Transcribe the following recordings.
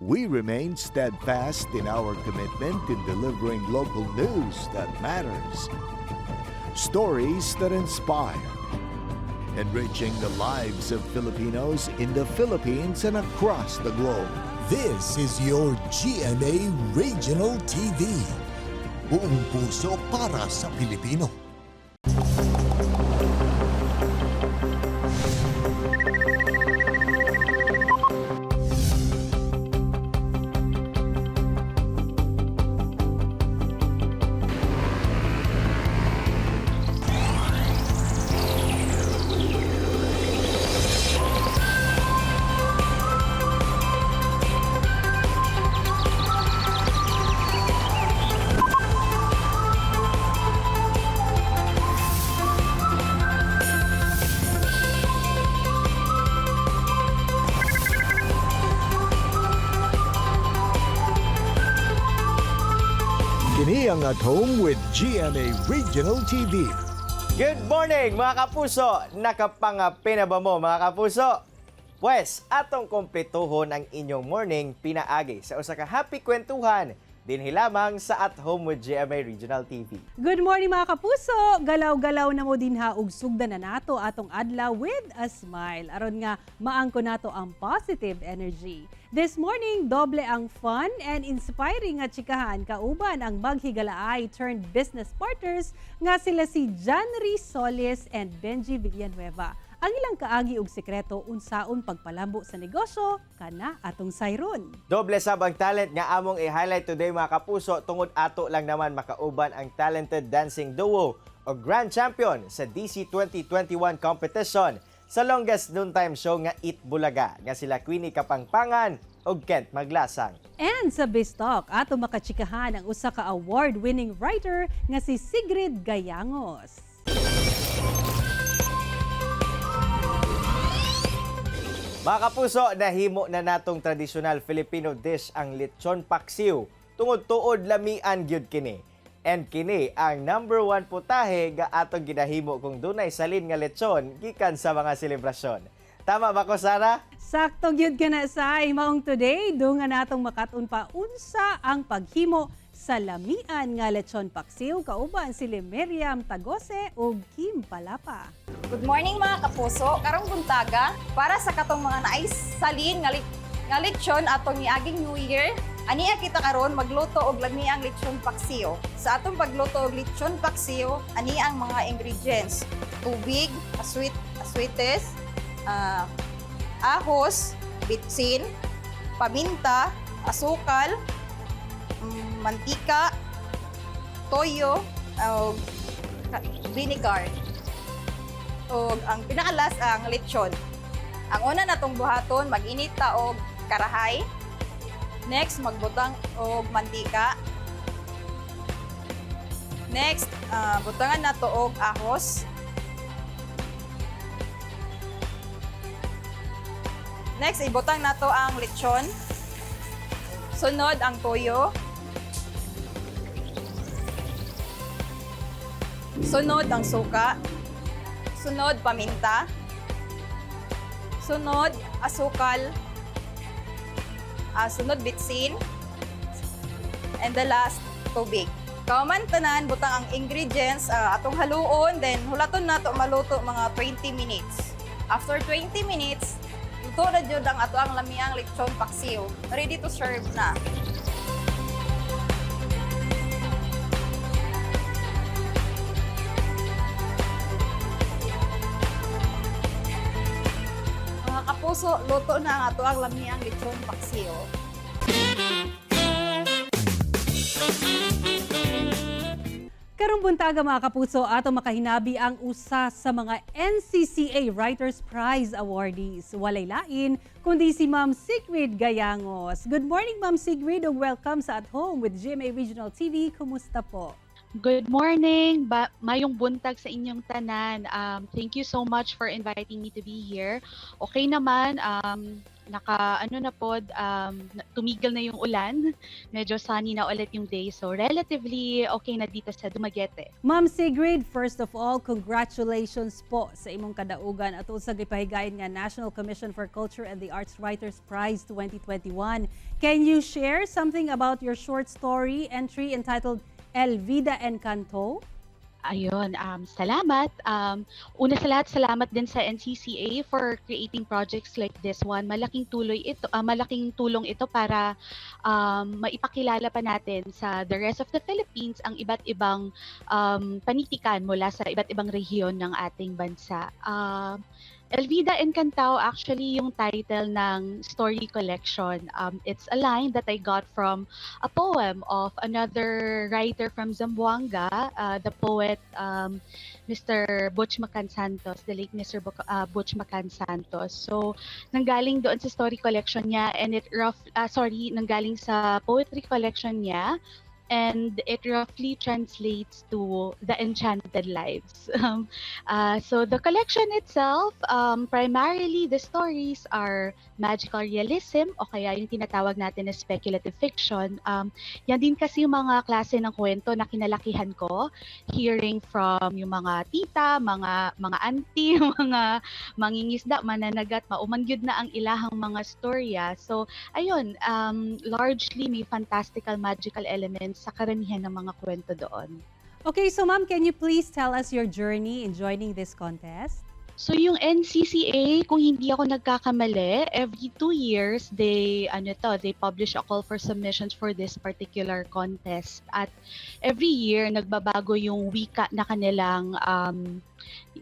We remain steadfast in our commitment in delivering local news that matters, stories that inspire, enriching the lives of Filipinos in the Philippines and across the globe. This is your GMA Regional TV. Buong puso para sa Pilipino. Kini ang At Home with GMA Regional TV. Good morning, mga kapuso! Nakapangape na ba mo, mga kapuso? Pwes, atong kompletuhon ang inyong morning pinaagi sa usa ka happy kwentuhan dinhi lamang sa At Home with GMA Regional TV. Good morning, mga kapuso! Galaw-galaw na mo dinha ug sugdan na nato atong adlaw with a smile aron nga maangko nato ang positive energy. This morning, doble ang fun and inspiring nga chikahan kauban ang maghigalaay turned business partners nga sila si Janry Solis and Benji Villanueva. Ang ilang kaagi og sekreto unsaon pagpalambo sa negosyo kana atong sayron. Doble sab ang talent nga among i-highlight today, mga kapuso, tungod ato lang naman makauban ang talented dancing duo o grand champion sa DC 2021 competition sa longest noontime show nga Eat Bulaga nga sila Queenie Kapangpangan ug Kent Maglasang. And sa Bistalk, ato makachikahan ang usa ka award-winning writer nga si Sigrid Gayangos. Mga kapuso, nahimo na natong tradisyonal Filipino dish ang lechon paksiw. Tungod tuod lamian gyud kini. And kini ang number one putahe nga atong ginahimo kung dunay salin nga lechon gikan sa mga selebrasyon. Tama ba ko, Sara? Sakto gyud ka na, Sai. Maong today, dunga natong makat-on pa unsa ang paghimo sa lamian nga lechon paksiw kauban sila Miriam Tagose ug Kim Palapa. Good morning, mga kapuso. Karong buntaga, para sa katong mga naay salin nga, nga lechon atong niaging New Year, ania kita karon magluto og lamiang lechon paksiw. Sa atong pagluto og lechon paksiw, ani ang mga ingredients: tubig, sweet sweetest, ahos, bitsin, paminta, asukal, mantika, toyo, ug vinegar ug ang pinakalas ang lechon. Ang una natong buhaton, mag-init ta og karahay. Next, magbutang og mantika. Next, butangan nato og ahos. Next, ibutang nato ang lechon. Sunod ang toyo. Sunod ang suka. Sunod, paminta. Sunod, asukal. Sunod, bitsin. And the last, tubig. Kauman tanan, butang ang ingredients, atong haluon, then hulaton nato maluto mga 20 minutes. After 20 minutes, luto na jud ang ato ang lamiang lechon paksiw. Ready to serve na. Mga kapuso, luto na ang ato ang lamiang lechon paksiw. Karong buntaga, mga kapuso, ato makahinabi ang usa sa mga NCCA Writers Prize awardees. Walay lain kundi si Ma'am Sigrid Gayangos. Good morning, Ma'am Sigrid, ug welcome sa At Home with GMA Regional TV. Kumusta po? Good morning, mayong buntag sa inyong tanan. Thank you so much for inviting me to be here. Okay naman, Naka ano na pod, tumigil na yung ulan. Medyo sunny na ulit yung day. So relatively okay na dito sa Dumaguete. Ma'am Sigrid, first of all, congratulations po sa imong kadaugan at sa gipahigayon nga National Commission for Culture and the Arts Writers Prize 2021. Can you share something about your short story entry entitled El Vida Encanto? Ayun, salamat. Una sa lahat, salamat din sa NCCA for creating projects like this one. Malaking tulong ito para maipakilala pa natin sa the rest of the Philippines ang iba't ibang panitikan mula sa iba't ibang rehiyon ng ating bansa. Elvida Encantao, actually, yung title ng story collection. It's a line that I got from a poem of another writer from Zamboanga, the poet Mr. Butch Macan Santos, the late Mr. Butch Macan Santos. So, nanggaling doon sa story collection niya and it rough, sorry, nanggaling sa poetry collection niya and it roughly translates to The Enchanted Lives. So the collection itself, primarily the stories are magical realism o kaya yung tinatawag natin na speculative fiction. Yan din kasi yung mga klase ng kwento na kinalakihan ko, hearing from yung mga tita, mga auntie, mga mangingisda, mananagat, mao man gyud na ang ilahang mga storya. So ayun, largely may fantastical magical elements sa karamihan ng mga kwento doon. Okay, so ma'am, can you please tell us your journey in joining this contest? So yung NCCA, kung hindi ako nagkakamali, every 2 years they ano to, they publish a call for submissions for this particular contest. At every year nagbabago yung wika na kanilang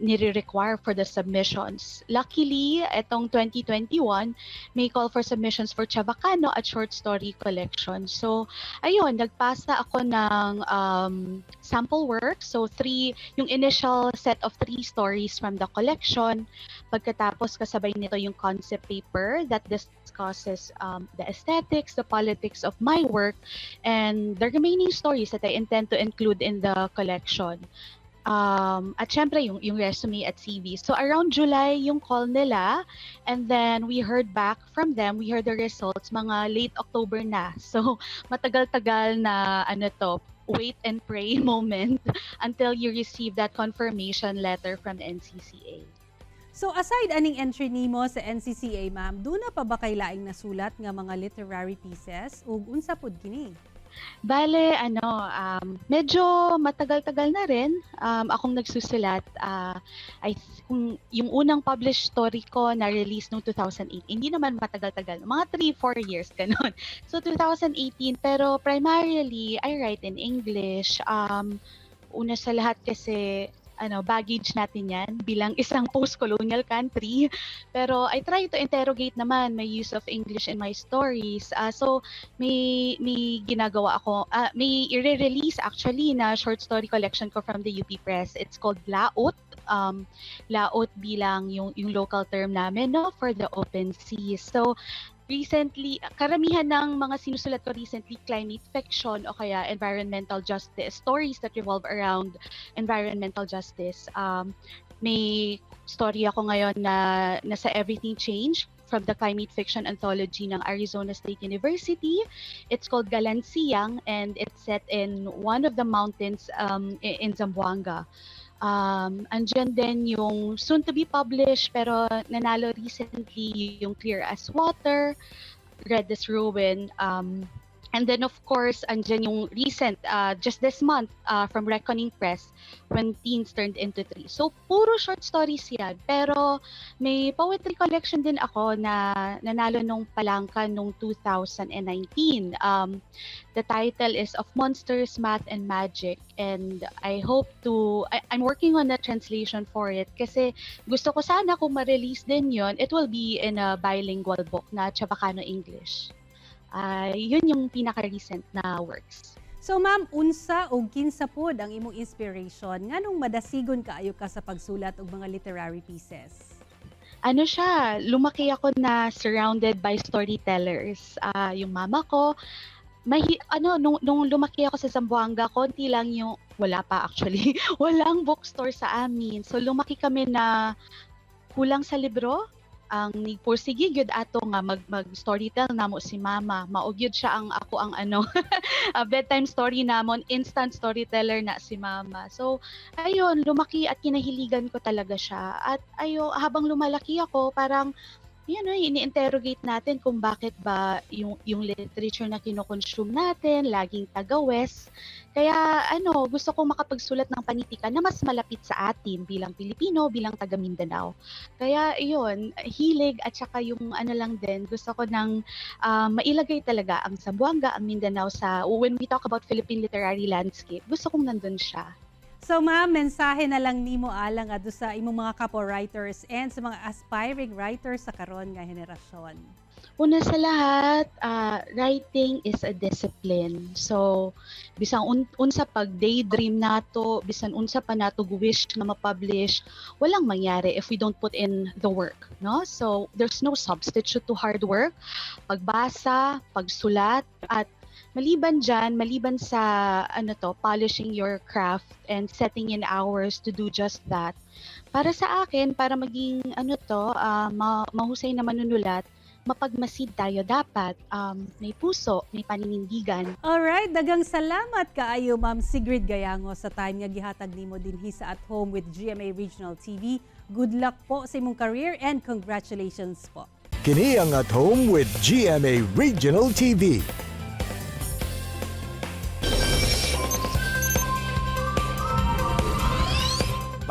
nire-require for the submissions. Luckily, etong 2021, may call for submissions for Chavacano at short story collection. So, ayun, nagpasa ako ng sample work. So, three, yung initial set of three stories from the collection. Pagkatapos, kasabay nito yung concept paper that discusses the aesthetics, the politics of my work, and the remaining stories that I intend to include in the collection. At syempre, yung resume at CV. So around July yung call nila, and then we heard back from them, we heard the results mga late October na. So matagal-tagal na ano to, wait and pray moment until you receive that confirmation letter from NCCA. So aside aning entry nimo sa NCCA, ma'am, duna pa ba kay laing nasulat nga mga literary pieces ug unsa pud kini? Bale, ano, medyo matagal-tagal na rin akong nagsusulat. Kung yung unang published story ko na release noong 2008, hindi naman matagal-tagal, mga 3-4 years, ganun. So 2018, pero primarily, I write in English. Una sa lahat kasi, ano, baggage natin yan bilang isang post-colonial country. Pero I try to interrogate naman my use of English in my stories. So may ginagawa ako, may i-release actually na short story collection ko from the UP Press. It's called Laot. Laot bilang yung local term namin, no, for the open sea. So recently, karamihan ng mga sinusulat ko recently, climate fiction o kaya environmental justice, stories that revolve around environmental justice. May story ako ngayon na nasa Everything Change from the Climate Fiction Anthology ng Arizona State University. It's called Galansiyang and it's set in one of the mountains in Zamboanga. Andyan din yung soon to be published pero nanalo recently, yung Clear as Water, Red as Ruin. And then of course, andyan yung recent, just this month, from Reckoning Press, When Teens Turned Into Trees. So puro short stories yan. Pero may poetry collection din ako na nanalo nung Palanca nung 2019. The title is Of Monsters, Math, and Magic. And I'm working on a translation for it kasi gusto ko sana kung ma-release din yon, it will be in a bilingual book na Chavacano-English. Yun yung pinaka-recent na works. So ma'am, unsa o kinsa pod ang imong inspiration nganong madasigon kaayo ka sa pagsulat og mga literary pieces? Ano siya, lumaki ako na surrounded by storytellers. Yung mama ko, may, ano, nung lumaki ako sa Zamboanga, konti lang yung, wala pa actually, walang bookstore sa amin. So lumaki kami na kulang sa libro. Ang nigpursige gyud ato nga mag storytell namo si mama. Mao gyud siya ang ako ang ano bedtime story namon, instant storyteller na si mama. So ayun, lumaki at kinahiligan ko talaga siya. At ayo, habang lumalaki ako, parang ini-interrogate natin kung bakit ba yung literature na kino-consume natin laging taga-West. Kaya ano, gusto kong makapagsulat ng panitikan na mas malapit sa atin bilang Pilipino, bilang taga Mindanao. Kaya yun, hilig at saka yung ano lang din, gusto ko nang mailagay talaga ang Zamboanga, ang Mindanao sa when we talk about Philippine literary landscape, gusto kong nandun siya. So ma'am, mensahe na lang nimo alang adto sa imong mga kapwa writers and sa mga aspiring writers sa karon nga henerasyon. Una sa lahat, writing is a discipline. So, bisan unsa pag daydream nato, bisan unsa pa nato wish na ma-publish, walang mangyari if we don't put in the work, no? So, there's no substitute to hard work. Pagbasa, pagsulat, at maliban dyan, maliban sa ano to, polishing your craft and setting in hours to do just that. Para sa akin, para maging ano to, mahusay na manunulat, mapagmasid tayo dapat. May puso, may paninindigan. Alright, daghang salamat kaayo, Ma'am Sigrid Gayango, sa time nga gihatag nimo dinhi sa At Home with GMA Regional TV. Good luck po sa imong career and congratulations po. Kini ang At Home with GMA Regional TV.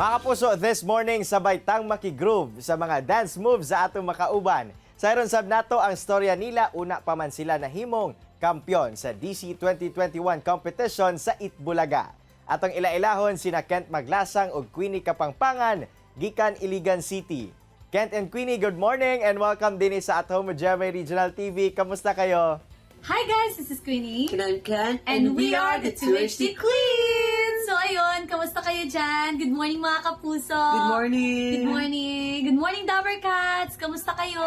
Mga kapuso, this morning sabay tang makigroove sa mga dance moves sa atong makauban. Sayron sab nato ang storya nila, una pa man sila nahimong kampyon sa DC 2021 competition sa Eat Bulaga. Atong ila-ilahon sina Kent Maglasang ug Queenie Kapangpangan gikan Iligan City. Kent and Queenie, good morning and welcome din sa At Home with GMA Regional TV. Kamusta kayo? Hi guys, this is Queenie. And I'm Ken. And we are the 2HD Queens! So ayun, kamusta kayo dyan? Good morning, mga kapuso! Good morning! Good morning! Good morning, Dabber Cats! Kamusta kayo?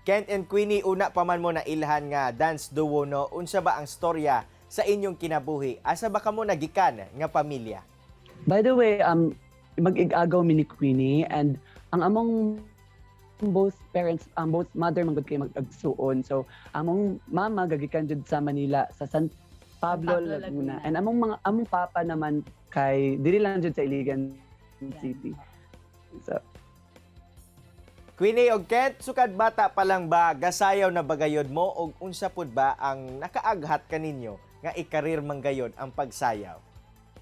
Kent and Queenie, una pa man mo na ilhan nga dance duo, no? Unsa ba ang storya sa inyong kinabuhi? Asa ba kamo nagikan nga pamilya? By the way, mag-igagaw mi ni Queenie and ang among both parents, ang both mother man gud kay mag-agsuon. So, among mama gagikan jud sa Manila sa San Pablo, Pablo, Laguna. Laguna. And among papa naman kay diri lang jud sa Iligan City. So, Queenie og Kent, sukad bata pa lang ba gasayaw na bagayod mo og unsa pud ba ang nakaaghat kaninyo nga ikarir man gayod ang pagsayaw?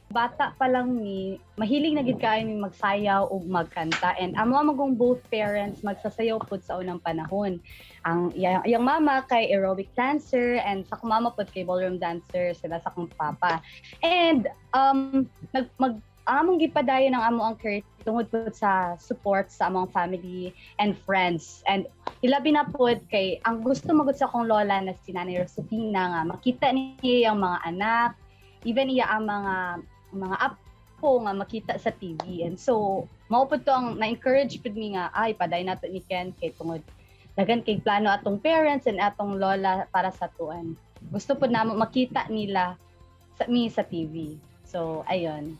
Bata pa lang mi, mahilig na gid kaayo mi magsayaw ug magkanta, and amo magong both parents magsasayaw pud sa unang panahon. Ang iyang mama kay aerobic dancer and sa akong mama pud kay ballroom dancer sila sa akong papa. And nag mag among gipadayon ang amo ang career tungod pud sa support sa among family and friends. And ilabi na pud kay ang gusto magud sa akong lola na si Nanay Rosefina nga makita niya ang mga anak, even iya ang mga apo nga makita sa TV. And so, mao pud to ang na-encourage pud mi nga, ay, paday nato ni Ken kay tungod daghan kay plano atong parents and atong lola para sa tuan. Gusto pud namo makita nila sa mi sa TV. So, ayun.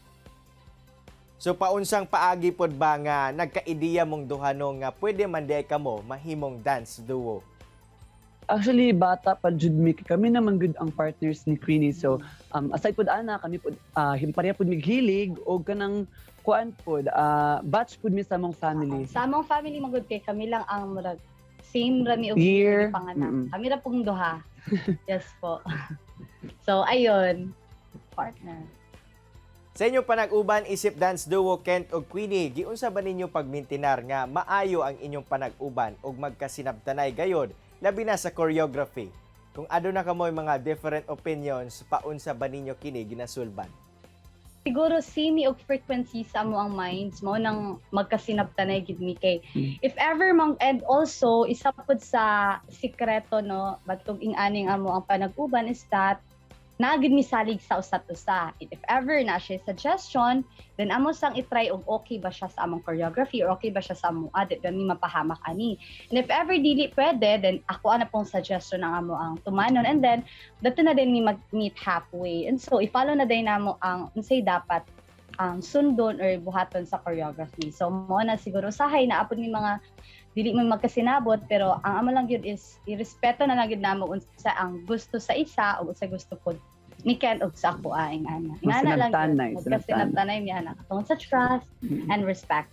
So paunsang paagi pod ba nga nagka-ideya mong duha no nga pwede man di kamo mahimong dance duo? Actually, bata pa jud mi, kami naman gud ang partners ni Queenie. So, aside pud ana, kami pud pareha pud mig hilig og kanang kuan pud, batch pud mi sa among family. Sa among family magud kay kami lang ang murag same rami og Year. panganak. Kami ra pong duha. Yes po. So, ayun. Partner. Sa inyong panag-uban isip dance duo Kent ug Queenie, giunsa ba ninyo pagmintinar nga maayo ang inyong panag-uban ug magkasinabtanay gayod labi na sa choreography? Kung aduna kamoy mga different opinions, paunsa ba ninyo kini ginasulban? Siguro same og frequency sa amo ang minds mao nang magkasinabtanay gid mi kay if ever mang, and also isa pud sa sikreto no batong ing-aning amo ang panag-uban is that naa gid mi salig sa usat usa. If ever na siya suggestion, then amo sang itry og okay ba siya sa among choreography or okay ba siya sa among adit mi mapahamak ani. And if ever dili pwede, then ako ana pong suggestion ang amo ang tumanon, and then dato na din mi mag-meet halfway. And so i-follow na din namo ang unsay dapat ang sundon or buhaton sa choreography. So mo na siguro sahay na apod mi mga Dili man magkasinabot, pero ang amo lang gyud is irespeto na lang gyud namo unsa ang gusto sa isa o unsa gusto pod ni Ken og sa ako aing ana. Ingana lang gyud. Magsinabtanay, Magkasinabtanay mi ana. Tungod sa trust and respect.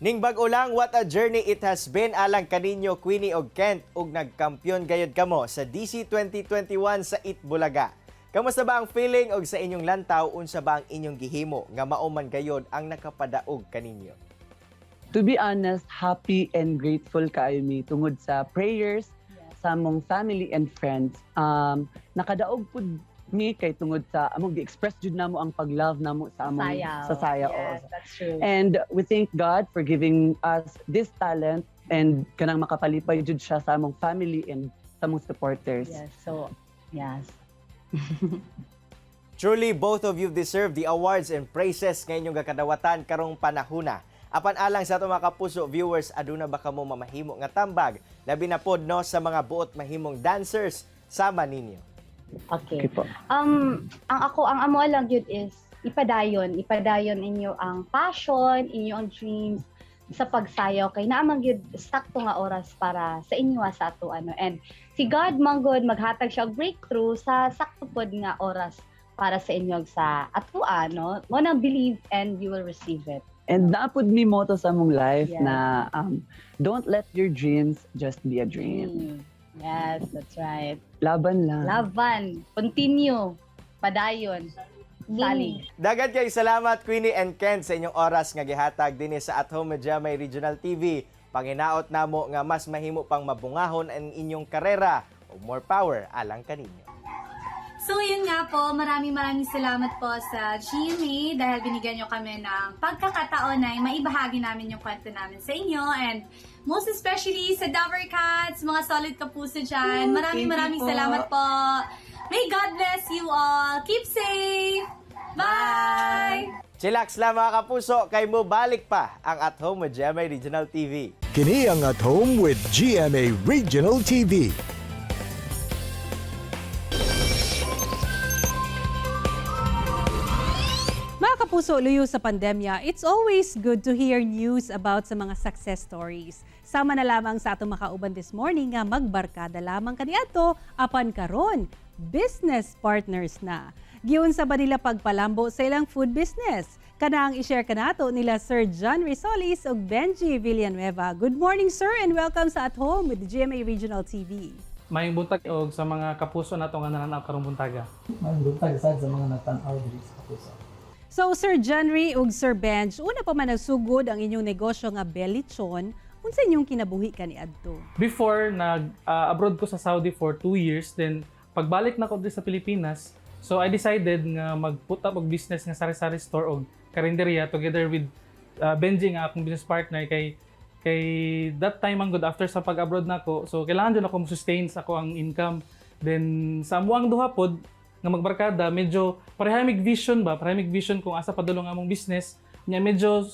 Ning bag-o lang, what a journey it has been alang kaninyo, Queenie og Kent, ug nagkampiyon gayud kamo sa DC 2021 sa Eat Bulaga. Kamusta ba ang feeling og sa inyong lantaw, unsa ba ang inyong gihimo nga mao man gayod ang nakapadaog kaninyo? To be honest, happy and grateful kaayo mi tungod sa prayers sa among family and friends. Nakadaog pud mi kay tungod sa among gi-express jud namo ang pag-love namo sa among Sayaw. sa sayaw. Oo. Yes, that's true. And we thank God for giving us this talent and kanang makapalipay jud siya sa among family and sa among supporters. Yes, so yes. Truly, both of you deserve the awards and praises nga inyong gakadawatan karong panahuna. Apan alang sa atong mga kapuso viewers, aduna ba kamo mamahimo nga tambag? Labi na pod no sa mga buot mahimong dancers sama ninyo. Okay. Okay po. Ang ako, ang amo lang yun is ipadayon, ipadayon inyo ang passion, inyo ang dreams sa pagsayaw kay naa man gyud sakto nga oras para sa inyo ah, sa ato ano. And si God man gud maghatag siya og breakthrough sa sakto pod nga oras para sa inyo ug sa ato ano. Mo nang believe and you will receive it. And naa pud mi motto sa among life na don't let your dreams just be a dream. Yes, that's right. Laban lang. Laban, continue, padayon, salig. Dagan kay salamat, Queenie and Ken, sa inyong oras nga gihatag dinhi sa At Home with GMA Regional TV. Panginaot namo nga mas mahimo pang mabungahon ang inyong karera o more power alang kaninyo. So yun nga po, maraming maraming salamat po sa GMA dahil binigyan nyo kami ng pagkakataon na maibahagi namin yung kwento namin sa inyo and most especially sa Dabarkads, mga solid kapuso dyan. Maraming Thank you maraming po. salamat po. May God bless you all. Keep safe! Bye! Chillax lang, mga kapuso, kay mo balik pa ang At Home with GMA Regional TV. Kini ang At Home with GMA Regional TV. Mga kapuso, luyo sa pandemya, it's always good to hear news about sa mga success stories. Sama na lamang sa atong makauban this morning nga magbarkada lamang kaniadto apan karon business partners na. Giunsa ba nila pagpalambo sa ilang food business? Kanang i-share kanato nila Sir John Risolis ug Benji Villanueva. Good morning, sir, and welcome sa At Home with GMA Regional TV. Maayong buntag og sa mga kapuso nato nga nananaw karong buntaga. Maayong buntag sad sa mga nagtan-aw diri sa kapuso. So Sir Johnry ug Sir Benj, una pa man nagsugod ang inyong negosyo nga Belichon, unsa inyong kinabuhi kaniadto? Before nag abroad ko sa Saudi for 2 years, then pagbalik na ko diri sa Pilipinas, so I decided nga mag-put up og business nga sari-sari store og karinderya together with Benji nga akong business partner kay kay that time ang good after sa pag-abroad nako, so kailangan din ako mo-sustain sa ako ang income. Then sa amuang duha pod nga magbarkada, medyo pareha mig vision ba, pareha mig vision kung asa padulong among business nya. Medyo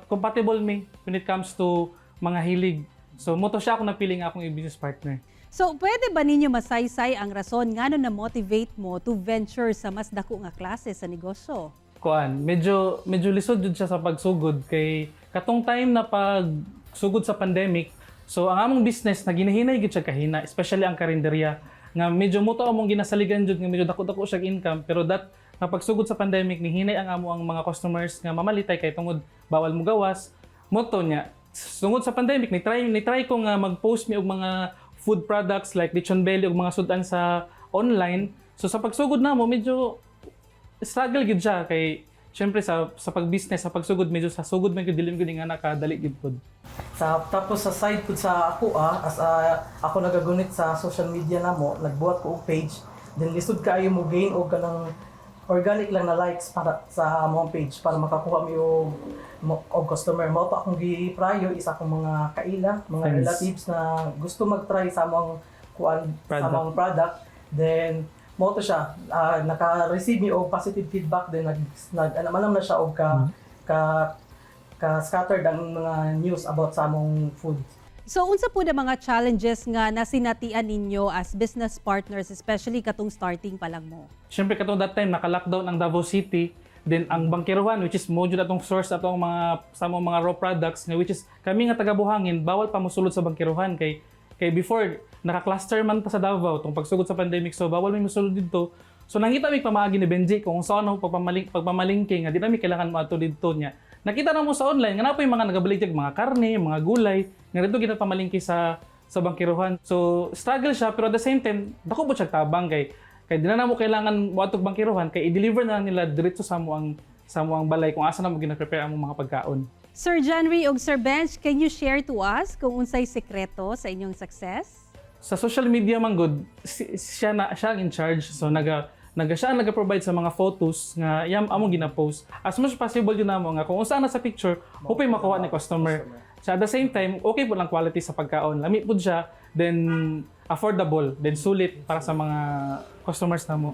compatible mi when it comes to mga hilig, so mo to siya ako napili nga akong i-business partner. So pwede ba ninyo masaysay ang rason ngano na motivate mo to venture sa mas dako nga klase sa negosyo? Kuan, medyo medyo lisod jud siya sa pagsugod kay katong time na pagsugod sa pandemic, so ang among business naginahinay gyud siya kahina, especially ang karinderya nga medyo mo to among ginasaligan jud nga medyo dako-dako siya income. Pero that nga pagsugod sa pandemic, nihinay ang amo ang mga customers nga mamalitay kay tungod bawal mo gawas. Mo to niya tungod sa pandemic, ni try ko nga mag-post mi og mga food products like lechon belly ug mga sudan sa online. So sa pagsugod namo, medyo struggle gyud siya kay syempre sa pag-business, sa pagsugod, medyo sa sugod man gyud, dili gyud nga nakadali gyud pod. Sa tapos sa side pud sa ako as ako nagagunit sa social media namo, nagbuhat ko og page, then lisod kaayo mo gain og kanang organic lang na likes para sa among page para makakuha mi og customer. Mao pa akong gi-prayo is akong mga kaila, mga Friends. Relatives na gusto mag-try sa among kuan, sa Product. among product. Then mo to siya naka-receive mi og positive feedback, then nag nag ano man na siya og ka scattered ang mga news about sa among food. So unsa po na mga challenges nga nasinatian ninyo as business partners, especially katong starting pa lang mo? Syempre katong that time naka-lockdown ang Davao City. Then ang bangkerohan, which is mo jud atong source atong mga sa among mga raw products nga, which is kami nga taga Buhangin bawal pa mosulod sa bangkerohan kay before naka-cluster man ta sa Davao tong pagsugod sa pandemic, so bawal mi mosulod didto. So nangita mi pamaagi ni Benji kung saan ako pagpamalingke nga di na mi kailangan moadto didto niya. Nakita na mo sa online nga naa poy mga nagabaligya mga karne, mga gulay nga didto ginapamalingke sa bangkerohan. So struggle siya, pero at the same time dako po siya tabang kay di na namo kailangan moadtog bangkerohan kay i-deliver na lang nila diretso sa amo ang balay kung asa na mo gina-prepare ang mga pagkaon. Sir John Ray ug Sir Bench, can you share to us kung unsay sekreto sa inyong success? Sa social media man gud, siya na siya ang in charge, so naga naga siya ang naga-provide sa mga photos nga yam among gina-post. As much as possible yun namo nga kung unsa na sa picture, hopefully makuha ni customer. So at the same time, okay po lang quality sa pagkaon, lami pud siya, then affordable, then sulit para sa mga customers namo.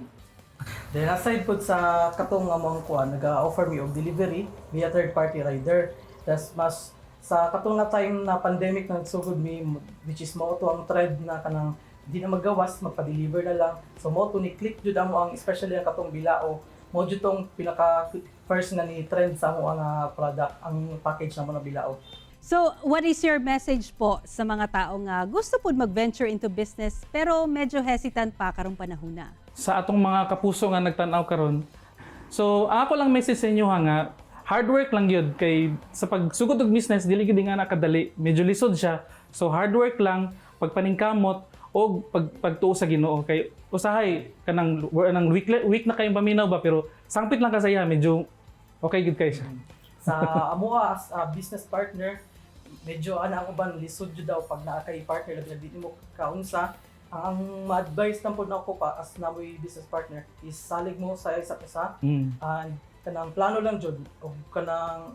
Then aside pud sa katong among kuan, naga-offer mi og delivery via third party rider. Tas mas sa katong nga time na pandemic na nagsugod mi, which is mao to ang trend na kanang di na magawas, magpa-deliver na lang. So mao to ni click jud amo ang, especially ang katong bilao. Mao jud tong pinaka first nga ni trend sa amo ang product, ang package namo na bilao. So, what is your message po sa mga tao nga gusto pud mag-venture into business pero medyo hesitant pa karong panahon na? Sa atong mga kapuso nga nagtan-aw karon. So, ang ako lang message sa inyo ha nga hard work lang gyud, kay sa pagsugod og business dili gyud nga nakadali, medyo lisod siya. So hard work lang, pagpaningkamot og pagtuo sa Ginoo, kay usahay kanang nang week week na kayong paminaw ba, pero sangpit lang ka sa iya, medyo okay gyud kay siya. Sa amoa as a business partner, medyo ana ang uban lisod jud daw pag naa kay partner, labi na di nimo kaunsa. Ang ma-advise lang po nako pa as namoy business partner is salig mo sa isa't isa and kanang plano lang jud og kanang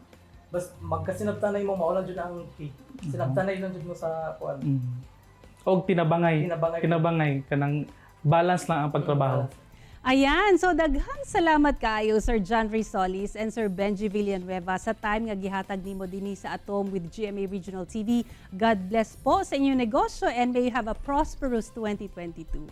bas magkasinabtanay mo, mao lang jud ang key. Sinabtanay lang jud mo sa kuan. Og tinabangay. Tinabangay. Tinabangay, kanang balance lang ang pagtrabaho. Ayan, so daghang salamat kaayo, Sir John Ray Solis and Sir Benji Villanueva, sa time nga gihatag nimo dinhi sa Atom with GMA Regional TV. God bless po sa inyong negosyo and may you have a prosperous 2022.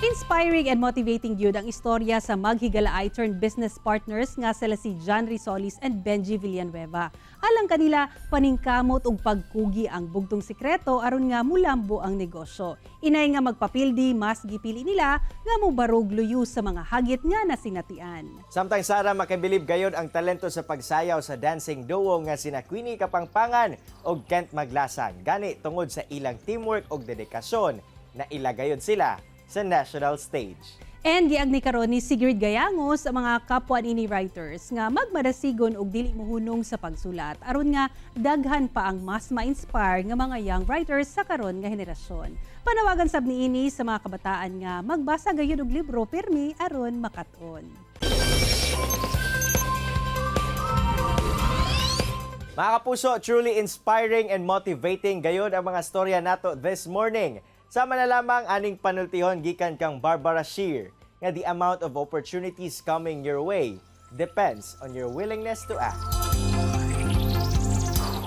Inspiring and motivating gyud ang istorya sa maghigalaay turned business partners nga sila si John Solis and Benji Villanueva. Alang kanila, paningkamot ug pagkugi ang bugtong sikreto aron nga mulambo ang negosyo. Inay nga magpapildi, mas gipili nila nga mobarog luyo sa mga hagit nga nasinatian. Samtang Sara, makabilib gayon ang talento sa pagsayaw sa dancing duo nga sina Queenie Kapangpangan ug Kent Maglasang. Gani tungod sa ilang teamwork ug dedikasyon na ilagayon sila sa national stage. And giagni karon ni Sigrid Gayangos ang mga kapwa nini writers nga magmarasigon og dili mohunong sa pagsulat aron nga daghan pa ang mas ma-inspire nga mga young writers sa karon nga henerasyon. Panawagan sab niini sa mga kabataan nga magbasa gayud og libro pirmi aron makat-on. Mga kapuso, truly inspiring and motivating gayon ang mga storya nato this morning. Sama na lamang aning panultihon gikan kang Barbara Shear nga the amount of opportunities coming your way depends on your willingness to act.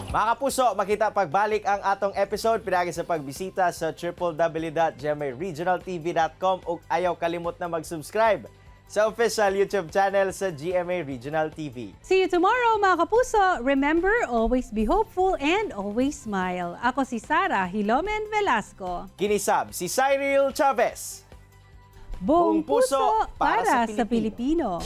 Mga kapuso, makita pagbalik ang atong episode pinagi sa pagbisita sa www.gmaregionaltv.com ug ayaw kalimot na mag-subscribe sa official YouTube channel sa GMA Regional TV. See you tomorrow, mga kapuso. Remember, always be hopeful and always smile. Ako si Sara Hilomen Velasco. Kinisab si Cyril Chavez. Buong puso para sa Pilipino.